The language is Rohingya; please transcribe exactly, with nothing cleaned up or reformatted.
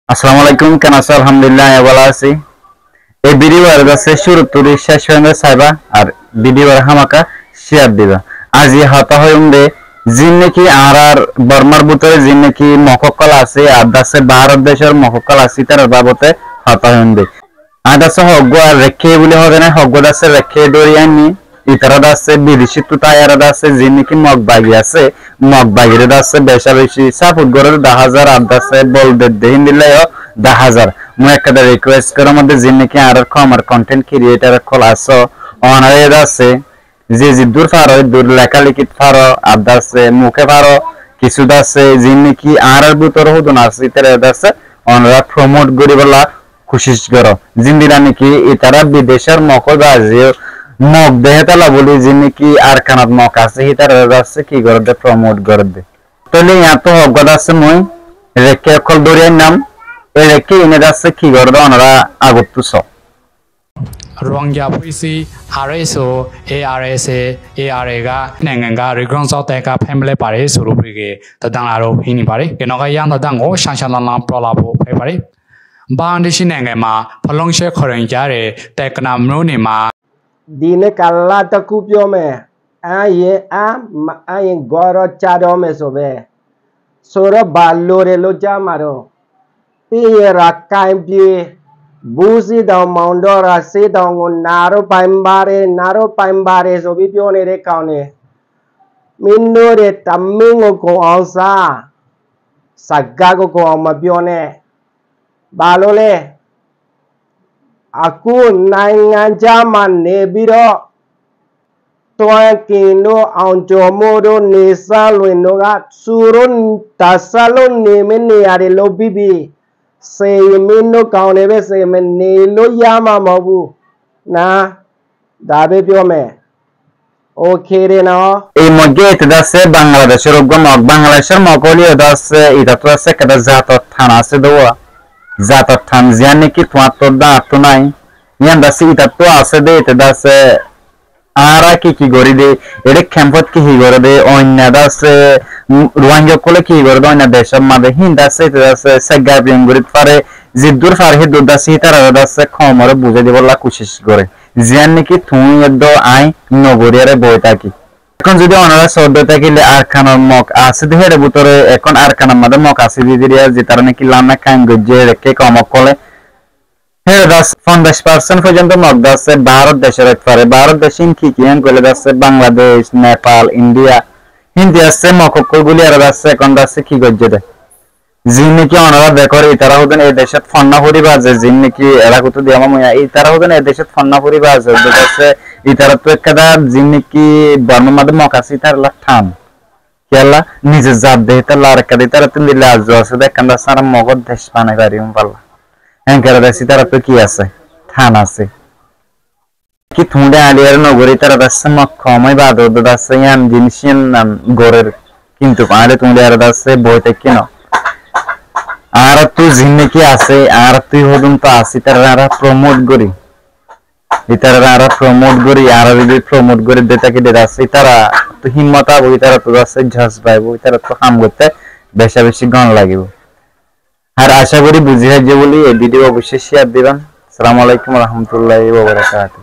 Assalamu alaikum, ken asó? Alhamdulillah, añí bála así. E video ar dase cúru turi céc foijjonto saiba, ar video ar hámaka share diba. Aijja hotá hoiyum de, zin niki añárar Bormar bútore zin niki Mog ókkol asé, ar dase Bárot decór Mog ókkol asé, ítarar babote hotá hoiyum de. Añí dase hoggúa Rekke buli hoóde nái, hoggúa dase Rekke dóri ainní, itará dase bidecóttu táiyaré dase zin niki Mog bagi asé, Mog bagiré dase beca beci support goré de daházar, ar dase bol dedde híndilla yó daházar. Mui ekkán request gorómde zin niki añárar koumor content creator ókkol asó, onorá dase ze ziddúr faro, iddúr leká likít faro, ar dase muke faro, kissú dase zin niki añárar bútore hodún asé, ítararé dase onorá promote goríbolla kucíc goró. Zindilla niki itará bidecór Mog óiba aijjó, Mog dehé tolla buli zin niki Arkanot Mog asé, hítararé dase ki gorédde, promote gorédde. Tóile yiántu hoggúa dase mui Rekke ókkol dóri ainnám, e Rekke iíne dase ki gorédde onorá agottú só. Rohingya policy, R S O, A R S A, A R A ga, nenganga, rigrong zok teka family pare, suru bige, tadang aro hini pare. Kenoka yang tadang o, shang shang lang lang prola bo pare pare. Bangladeshi nengema, palong she khoreng jare, tekna mruni ma. Dine kalla ta kup yome, aye a, ma, aye goro chadome sobe. Soro balore lo jamaro. Tiñe rakkain bie, busi dau maundora si dau ngun naru paimbare, naru paimbare sobi pione re kaune. Mindo re tammingo ko onsa, saggago ko oma pione. Balole, aku naingan jaman ne biro. Tuáñra kino aunco moro nisa luinoga surun tasalo nime niyari lo bibi. Seyimino kaunebe seyime nilo yama mobu. Na, dabe biome. O kere no. Ei moggé ite dase Bangladecor uggwá Mog, Bangladecor Mog óliyo dase itattu dase ekkeda zator than asé dowá. Zator than ziyán niki tuáñttu dá attú nai. Yián dase itattu asé de ite dase Añára ki ki gorí de, eçé kempot ki ki goré de, oinna dase, mm, Ruáingga ókkole ki ki goré de, oinna decór mazé, hín dase, ite dase, segga piyon gorí fare, ziddúr fare híddúr dase, hítarare dase, koumoré buzái dibolla kucíc goré. Ziyán niki tuñí eddo aññí nogoríyaré boi táki. Ehón zudi onorá soódde tákile Arkanor Mog asé de héçe bútore, ehón Arkanor mazé Mog asé de diriya, zitará niki lanna kaim goijjé, eçé ke koum ókkole, Hé das, fonzaic percent foijjonto Mog dase Bárot decor óit fare. Bárot dec ín ki ki? Hén goile dase Bangladec, Nepal, India. Hín diyase Mog ókkol guli ere dase, ehón dase ki goijjé de? Ziín niki onorá dekór, itará hodún e decót fonná foriba ze, ziín niki erakutú diyama muya, itará hodún e decót fonná foriba ze, de dase, itarattu ekkeda ziín niki Bormar mazé Mog asé, itaralla than. Kiyólla nizor zat de hítalla arekka de ítarattún dile azu asé de ekkán dase añára Mogor dec banai fariyum falla. Hénkere dase ítarattú ki asé? Than asé. Ki tuñí de añáre iyáre no gorí ítara dase Mog koum ói bade dase yián jinis yián nam gorér. Kintu añáre tuñí de añáre dase boi táki no. Añárattú ziín niki asé, añárattú hodún to asé, ítarare añára promote gorí. Ítarare añára promote gorí, añára zodi promote gorí de táki de dase, ítarattú himmot abo, ítarattu dase jozba aibo, ítarattu ham goitté beca beci gom lagibo. Ar acá gorí buzí faijjó buli, ei video oboicco share diban. Assalamu alaikum warahmatullahi wabarakatuh.